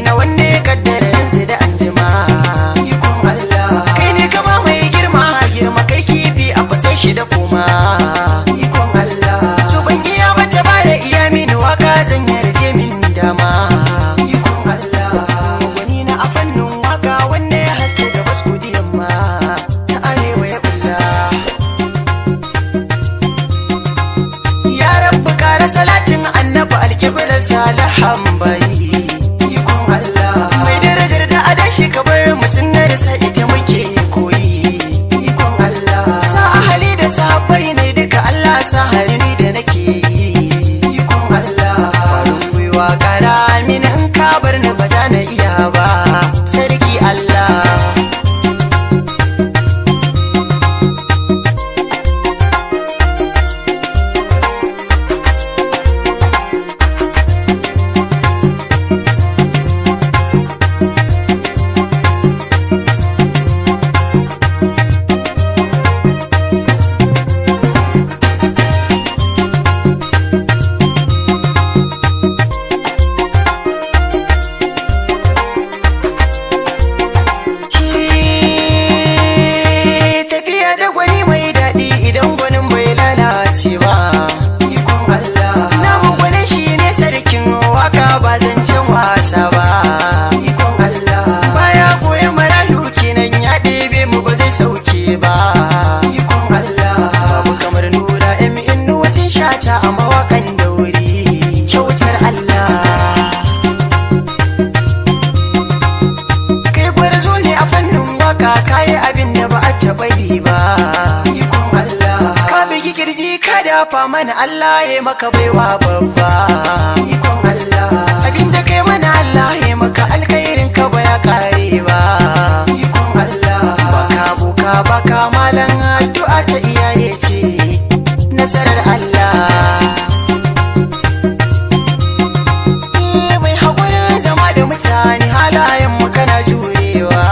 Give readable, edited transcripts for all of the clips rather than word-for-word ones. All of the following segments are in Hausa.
na wanda ya kaddara yanzu da anjima. Ikon Allah. Kai ne kama mai girma girma kai kifi a kwatse shi da koma. Ikon Allah. To ban iya bace ba da iya mini waka zan yarje min dama. Ikon Allah. Gwani na a fannin waka wanda ya haske gabas kudu yamma ta arewa ya bulla. Ya rabbi kara salatin annabi alkiblar salihan bayi. Ikon Allah. Mai darajar da adan shi kabar mu sunnar sa ita muke koyi. Ikon Allah. Sa ahali da sahabbai ne duka Allah sa harini da nake yi. Ikon Allah. Farin gwiwa kara mini in ka bar ni ba za na iya ba sarki Allah. Tafiya da gwani mai daɗi idan gwanin bai lalace ba. Ikon Allah. Namu gwanin shi ne sarkin waka ba zancen wasa ba. Ikon Allah. Baya goyon marayu kenan ya ɗebe mu ba zai sauke ba. Ikon Allah. Babu kamar Nura M Inuwatin shata a mawakan dauri kyautar Allah. Kai gwarzo ne a fannin waka kayi abin da ba a taɓa yi ba. Ikon Allah. Ka bigi kirji ka dafa mana Allah ya maka baiwa babba. Ikon Allah. Abin da kai mana Allah ya maka alkhairin ka ba ya kare ba. Ikon Allah. Baka buka baka malan addu'a ta iyaye ce nasarar Allah. Mai haƙurin zama da mutane halayen mu kana jurewa.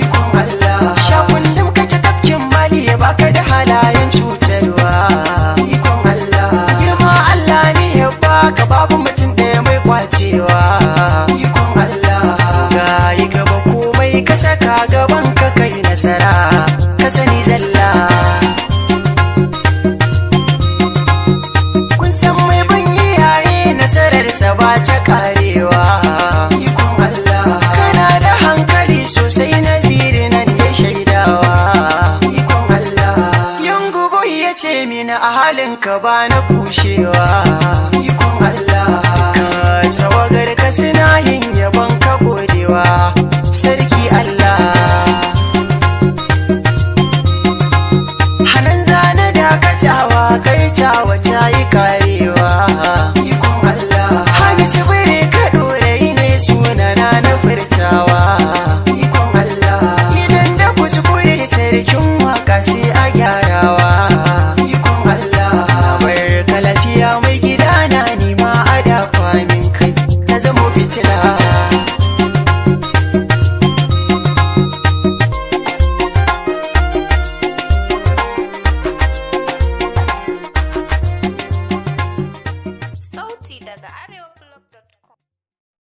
Ikon Allah. Sha kullum kake tafkin mali ya baka da halayen cutarwa. Ikon Allah. Girma Allah ne ya baka babu mutum ɗaya mai kwacewa. Ikon Allah. Gayi gaba komai ka saka gaban ka kai nasara ka sani zalla. Kun san mai ban iyaye nasararsa ba ta karewa. Ikon Allah. Kana da hankali sosai naziri nan ya shaidawa. Ikon Allah. Yangubo ya ce mini a halinka ba na kushewa. Ikon Allah. Ka tawagar ka suna yin yabon ka godewa sarki Allah. Hanan zana dakatawa kartawa ta yi karewa. Ikon Allah. Hamisu bire ka ɗorayi ne sunana na furtawa. Ikon Allah. Idan da kuskure sarkin waka sai a gyarawa. Ikon Allah. Bar ka lafiya mai gida na nima a dafa min kai na zamo fitila.